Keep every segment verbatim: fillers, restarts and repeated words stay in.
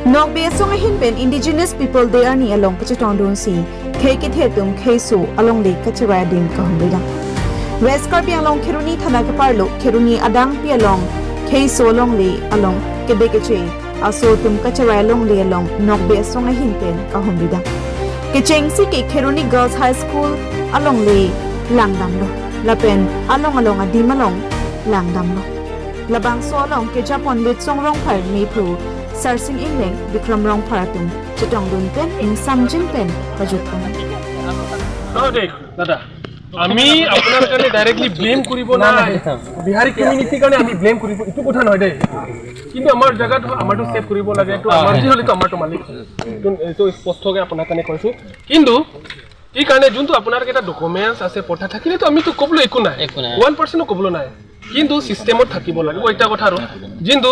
Nokbe asong ahin pen Indigenous People Day arni along kachetongdunsi khei kethe atum kheiso alongle kacherai adim kahumri dam. West Karbi Anglong Kheroni thana keparlo Kheroni adangpi along kheiso alongle along kede keche aso atum kacherai alongle along nokbe asong ahin pen kahumri dam. Kechengsi ke Kheroni Girls High School alongle langdamlo. Lapen along along adim along langdamlo. Labangso along kejapon Litsong Rongphar, Mephu Sarsing Engleng, Bikram Rongphar atum chetongdun pen ingsamjin pen pajutpon. চাওক দেই দাদা, আমি আপোনাৰ কাৰণে directly blame কৰিব নাই। বিহাৰী কমিউনিটিৰ কাৰণে আমি ব্লেম কৰিব, এইটো কথা নহয় দেই। কিন্তু আমাৰ জেগাত আমাৰতো ছেভ কৰিব লাগে, এইটো আমাৰ বুলি হ'লেতো আমাৰতো মালিক। এইটো এইটো স্পষ্টকৈ আপোনাৰ কাৰণে কৈছো। কিন্তু এই কাৰণে যোনটো আপোনাৰ কেইটা ডকুমেণ্টছ আছে, পথা থাকিলেতো আমিতো ক'বলৈ একো নাই, একো নাই। ওৱান পাৰ্চেণ্টো ক'বলৈ নাই। কিন্তু ছিষ্টেমত থাকিব লাগিব, এটা কথা আৰু। যোনটো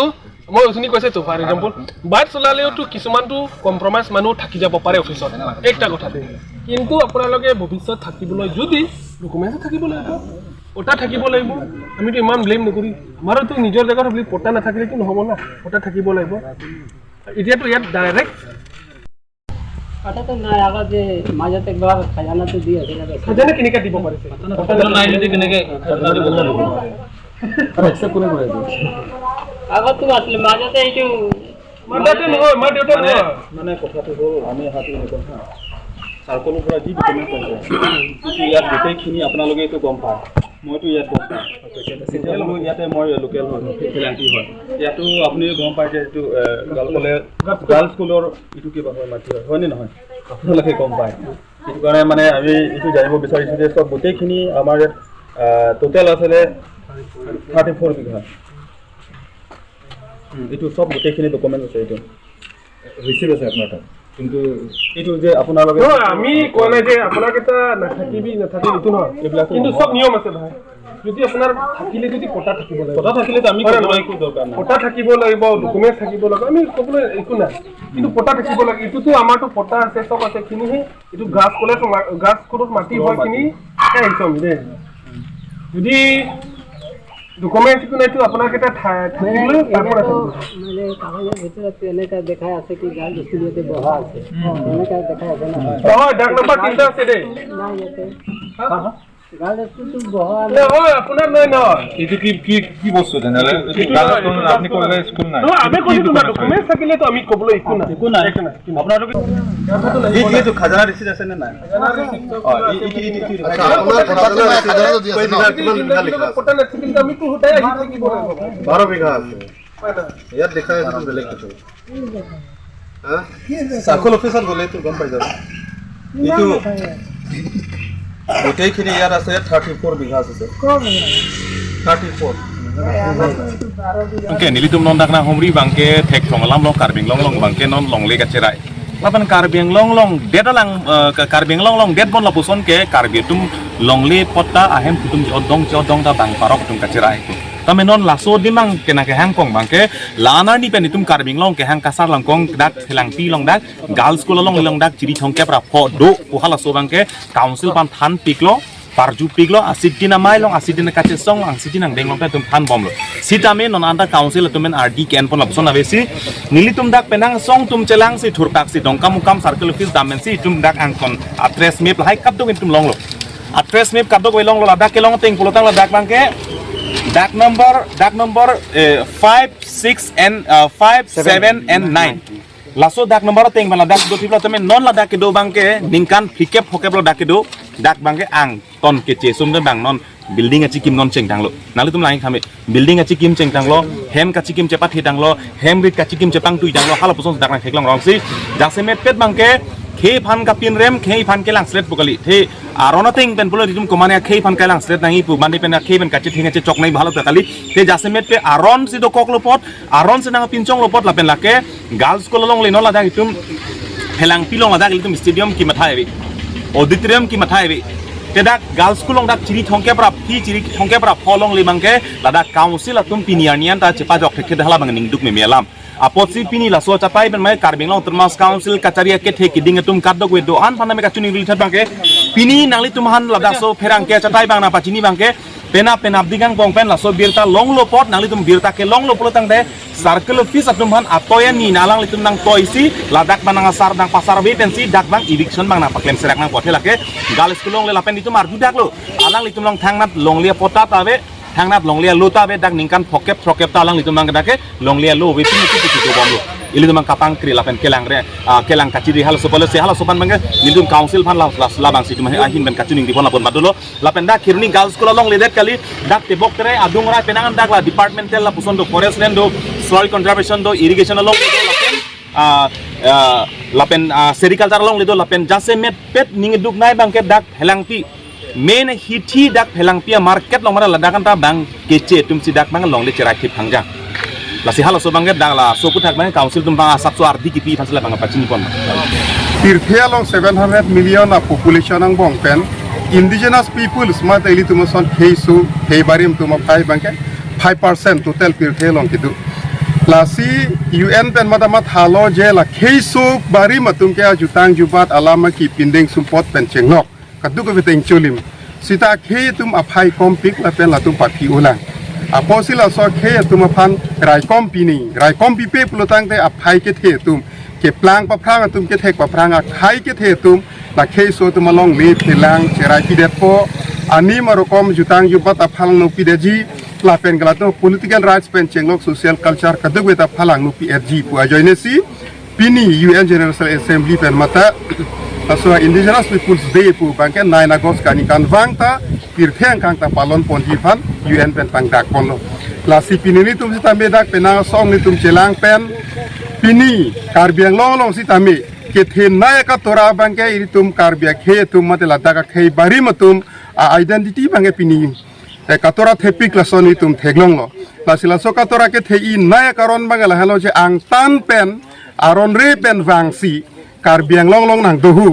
মই উঠনি কৈছে তো, ফৰ এক্সাম্পল, বাছ চলালেওতো কিছুমানতো কম্প্ৰমাইজ মানুহ থাকি যাব পাৰে অফিচত, একটা কথা দেই। কিন্তু আপোনালোকে ভৱিষ্যত থাকিবলৈ যদি ডকুমেণ্টছ থাকিব লাগিব, পথা থাকিব লাগিব। আমিতো ইমান ব্লেম নকৰি, আমাৰোতো নিজৰ জেগাত বুলি পথা নাথাকিলেতো নহ'ব না, পথা থাকিব লাগিব। এতিয়াতো ইয়াত ডাইৰেক্ট এটা তো নাই, আগত যে মাজত একবাৰ খাজানাটো দি আছিলে। খাজানা কেনেকে দিব পাৰিছে? নাই যদি কেনেকে একচেপ্ট কোনে কৰে এইটো? আগততো আছিলে, মাজতে এইটো মাৰ দেউতা নহয়, মাৰ দেউতা মানে নহয়। মানে কথাটো হ'ল, আমি অহাটো এনেকুৱা হা, চাৰ্কলৰ পৰা যি ডকুমেণ্ট পাইছে, এইটো ইয়াত গোটেইখিনি আপোনালোকে এইটো গম পায়, মইতো ইয়াত গম পাওঁ। এতিয়া বোলো ইয়াতে মই লোকেল হয়, ফিলাংকি হয়, ইয়াতো আপুনি গম পায় যে এইটো এ, গাৰ্লছ কলেজ, গাৰ্লছ স্কুলৰ এইটো কিবা হয়, মাটি হয়, হয়নে নহয়? আপোনালোকে গম পায়। সেইটো কাৰণে মানে আমি এইটো জানিব বিচাৰিছোঁ যে চব গোটেইখিনি আমাৰ ইয়াত টোটেল আছিলে থাৰ্টি ফ'ৰ বিঘা। উম, এইটো চব গোটেইখিনি ডকুমেণ্ট আছে এইটো। ৰিচিভ আছে আপোনাৰ তাত, কিন্তু এইটো যে আপোনালোকে নহয়, আমি কোৱা নাই যে আপোনাক এটা নাথাকিবি নাথাকিবি এইটো নহয়, এইবিলাকতো কিন্তু নহয়। চব নিয়ম আছে ভাই। যদি আপোনাৰ থাকিলে যদি পথা থাকিব লাগিব, কথা থাকিলেতো আমি হয় নে ক'বলৈ নহয়? একো দৰকাৰ নাই। পথা থাকিব লাগিব, ডকুমেণ্ট থাকিব লাগিব, আমি ক'বলৈ একো নাই। কিন্তু পথা থাকিব লাগে, এইটোতো আমাৰতো পথা আছে, চব আছে, কিন্তু সেই এইটো গাৰ্লছ কলেজ, গাৰ্লছ স্কুলত মাটি হয়, কিন্তু সেই আহিছোঁ আমি দেই। যদি ডকুমেণ্ট একো নাইতো আপোনাক এটা থা- থাকিবলৈ পাব এনেতো নাথাকিব। মানে কাগজৰ ভিতৰত এনেকা দেখাই আছে কি গাৰ্লছ স্কুল ইয়াতে বহা আছে, এনেকা দেখাই আছে ন? নহয়, ডাক নম্বৰ তিনিটা আছে দেই। নাই ইয়াতে। গাৰ্লছ স্কুলটো বহা নহয়, আপোনাৰ নহয়, নহয়। এইটো কি কি কি বস্তু তেনেহ'লে? এইটো গাঁৱত কোনো আপুনি ক'লে স্কুল নাই? নহয়, আমি কি কৈছোঁ তোমাৰ ডকুমেণ্ট আছে? ডকুমেণ্ট থাকিলেতো আমি ক'বলৈ একো নাই। একো নাই। আপোনালোকে কি কি এইটো খাজানা ৰিচিট আছে নে নাই? অ, এই- এইটো- এইটো- এইটো- আচ্ছা, আপোনাৰ খাজানা ৰিচিট আছে, কেই বিঘা, কিমান বিঘা লিখা আছে? পতা নাথাকিলে আমিতো সদায় আহি থাকিব লাগিব। বাৰ বিঘা আছে। ইয়াত লিখা আছে বেলেগ কিছু। হা? চাৰ্কল অফিচত গ'লে এইটো গম পাই যাব। এইটো গোটেইখিনি ইয়াত আছে, থাৰ্টি ফ'ৰ বিঘা আছে। Thirty four. Oke, nelitum non dak nanghumri abangke thekthong alam along Karbi Anglong along abangke non longle kacherai. Lapen Karbi Anglong along det alang, eh, Ka- Karbi Anglong along det bon lapuson ke Karbi atum longle pota ahem atum chodong chodong ta bang parok atum kacherai. Tame non laso adim abangke nangkehang kong abangke la-an arni pen itum Karbi Anglong kehang kasar langkong dak Phelangpi along dak girls school along along dak chiri thomkep ra pho do pu halaso abangke council aphan thanpiklo, parjupiklo, asidin amei along, asidin kachesong, asidin angdeng along ta itum thanbomlo. Sitame non anta council atum pen ardi ke-enpon lapuson avesi nelitum dak penang song atum chelangsi thurpaksi Dongkamukam circle office dam pensi itum dak angkon a-trace map lahai kadokave itum longlo. A-trace map kadokave longlo, ladak kelong ateng pulotangte ladak abangke dak number, dak number eh, five, six and uh, five, seven and nine. Laso dak number ateng abang ladak do, pipla tame non ladak kedo abangke ningkan phlikep phokep lo dak kedo, dak abangke angton keche sum de abang non building achikim non chengtanglo. Nanglitum langji tame building achikim chengtanglo, hem kachikim chepathitanglo, hem rit kachikim chepangtuitanglo, halapuson dak nangtheklong rongsi jasemet pet abangke khei aphan kapinrem, khei aphan kelangslet pu kali. The aron ateng pen pulo itum komane khei aphan kelangslet nangji pu, mane pen khei pen kachetheng kachechok nangji pu halo ta kali. The jasemet pet aron si dokoklo apot, aron si nangpinchonglo apot lapen lake girls school along le non ladak itum Phelangpi along ladak itum stadium kematha ave, auditorium kematha ave. The dak girls school along dak chiri thomkep ra phi, chiri thomkep ra pho along le abangke ladak council atum pini arni an ta chepajok thekthedetlo abang ningduk meme alam. Apotsi pini laso achatai pen mai Karbi Anglong Autonomous Council kachari akethe kiding atum kadokave do-an aphan tame kachiningri tha abangke pini nanglitum aphan ladak so pherangke achatai abang nangpachini abangke Penap penapdik angbong pen laso birta longlo apot, nanglitum birta kelonglo pulo tangte circle office atum aphan atoi ani alanglitum nangtoisi, ladak abang nang asar nangpasarve pensi dak abang eviction abang nangpaklem serak nangpo, athe lake girls school longle lapen itum arjudaklo. Alanglitum along thangnat longle apatta ta ave, thangnat longle alo ta ave, dak ningkan phokep throkep ta alanglitum abang dak ke longle alo ave, pini pini pini dobomlo. Ilitum abang kapangkri lapen kelangre, ah, kelang kachiri halaso policy halaso abang ke nelitum council aphan la, la, labangsi itum ahin pen kachiningri pon lapon badolo. Lapen dak Kheroni Girls School alongle det kali, dak tebok tere adung rai penang an dak la departmental lapuson do, forest land do, soil conservation do, irrigation alongle do, lapen, ah, ah, lapen, ah, sericulture alongle do, lapen jasemet pet ningduk nai abang ke dak Phelangpi, main hithi dak Phelangpi amarket along mara ladak anta abang keche atumsi dak abang longle cherai thip hangjang. Lasi halaso abang ke dak laso aputhak abang council atum abang asapso ardi kipi aphansi labang pachini pon. Pirthe along seven hundred million a population angbong pen indigenous peoples mate ilitum ason kheiso khei barim atum aphai abang ke five percent total pirthe along kedo. Lasi U N pen mate mathalo je la kheiso barim atum ke ajutang jubat alam aki pindeng sumpot pen chenglok kaduk kave teng cholim. Sita khei atum aphai kompik lapen latum papi ulang. Apotsi laso khei atum aphan raikom pini, raikom pipe pulo tangte aphai kethe atum, keplang paphrang atum, kethek paphrang akhai kethe atum, la kheiso atum alongle phelang cherai pidetpo, ani marokom jutang jubat aphan nangpidetji, lapen ke latum political rights pen chenglok social culture kaduk kave ta aphan nangpi-etji pu ajoinesi, pini U N General Assembly pen mate laso Indigenous Peoples Day pu abang ke nine August kaningkanvang ta pirthe angkang ta palon ponji aphan U N pen pangdak ponlo. Lasi pini nelitum sitame dak penang asong nelitum chelang pen pini Karbi Anglong along sitame kethenei akatora abang ke ilitum Karbi akhei atum mate ladak akhei barim atum a-identity abang ke pini eh, katora thepik lason itum theklonglo. Lasi laso katora kethenei akaron abang lahenlo je angtan pen aron re pen vangsi Karbi Anglong along nangdohu.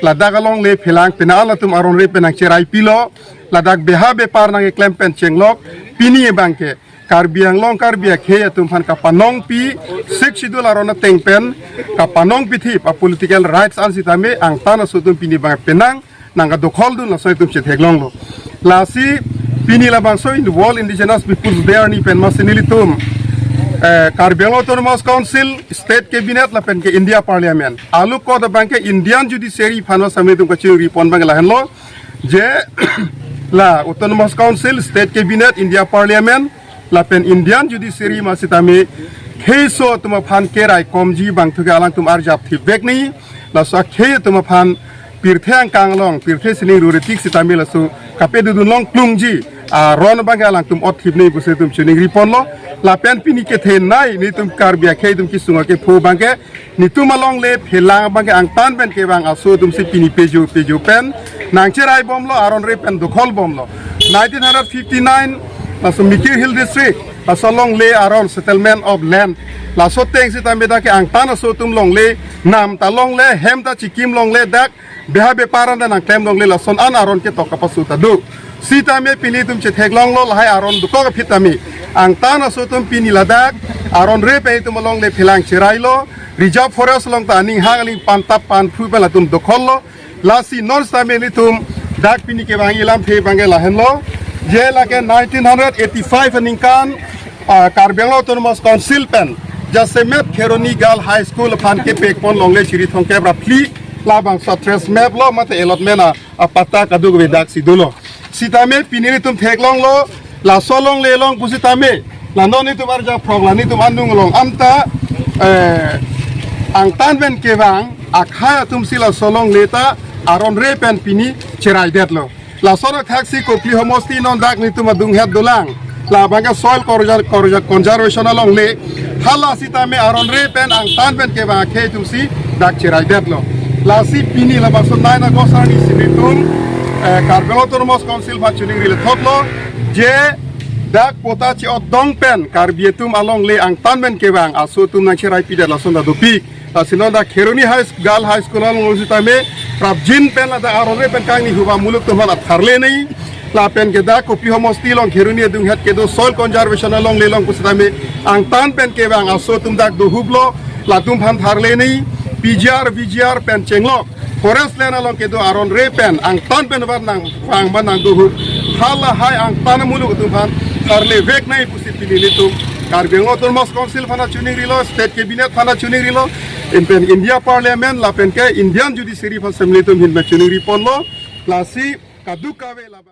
Ladak alongle phelang penang an latum aron re pen nangcherai pilo. Ladak beha bepar nangkeklem pen chenglok. Pini abang ke Karbi Anglong Karbi akhei atum aphan kapanongpi Sixth Schedule aron ateng pen kapanongpi thip a political rights an sitame angtan aso atum pini abang penang nangkadokhol dun laso itum chetheklonglo. Lasi pini labangso in World Indigenous Peoples Day arni pen masi nelitum eh, Karbi Anglong Autonomous Council, State Cabinet lapen ke India Parliament, alu kot abang ke Indian Judiciary aphan sitame itum kachiningri pon abang lahenlo je la Autonomous Council, State Cabinet, India Parliament lapen Indian Judiciary ma sitame kheiso atum aphan keraikomji abang thu ke alangtum arjap thipvek ni. Laso akhei atum aphan pirthe angkang along, pirthe sining ruritik sitame laso kapedodun long klungji aron abang ke alangtum ot thip ni pusi itum chiningri ponlo. Lapen pini kethenei nelitum Karbi akhei atum kesung akepho abang ke nelitum alongle phelang abang ke angtan pen kevang aso atumsi pini pejo pejo pen nangcherai bomlo, aron re pen dokhol bomlo. Nineteen hundred fifty-nine laso Mikir Hill District laso alongle aron settlement of land laso ateng sitame dak ke angtan aso atum longle, nam ta longle, hem ta chikim longle, dak beha bepar an ta nangklem longle, lason an aron ketok kapasu ta do. Sitame pini itum chetheklonglo lahai aron dokok aphi tame angtan aso atum pini ladak aron re pen itum alongle phelang cherailo. Reserve forest along ta aning hang aling pantap panphu pen latum dokhollo. Lasi non sitame nelitum dak pini kevang ilamthe abang ke lahenlo je lake nineteen hundred eighty-five aningkan ah, Karbi Anglong Autonomous Council pen jasemet Kheroni Girl High School aphan kepek pon longle chiri thomkep ra phli labangso trace map lo mate allotment a, apatta kaduk kave daksi dolo. Sitame pini nelitum theklonglo laso alongle along pusitame la non nelitum arjaphrong la nelitum anung along anta eh, angtan pen kevang akhei atumsi laso alongle ta aron re pen pini cheraidetlo. Lason athaksi Kopili homosti non dak nelitum adunghet dolang. Labang ke soil corrosion, corrosion, conservation alongle. Hala sitame aron re pen angtan pen kevang akhei atumsi dak cheraidetlo. Lasi pini labangso nine August arnisi nelitum eh, Karbi Anglong Autonomous Council aphan chiningri lethotlo je dak patta chi-otdong pen Karbi atum alongle angtan pen kevang aso atum nangcherai pidet lason ta dopik. Lasi non dak Kheroni High Girl High School along sitame prapjin pen ladak aron re pen kangni huba muluk atum aphan atharle ni. Lapen ke dak Kopili homosti along Kheroni adunghet kedo soil conservation alongle along pusitame angtan pen kevang aso atum dak dohuplo, latum aphan tharle ni. P G R, V G R pen chenglok Forest land along kedo aron re pen angtan pen bar nang vang ban nang duhu. Halahai angtan amuluk atum aphan tharle vek nai pusi pini nelitum Karbi Anglong Autonomous Council aphan choningri lo, State Cabinet aphan choningri lo, lapen India Parliament lapen ke Indian Judiciary aphan si nelitum ahin pen choningri ponlo. Lasi kadokave labang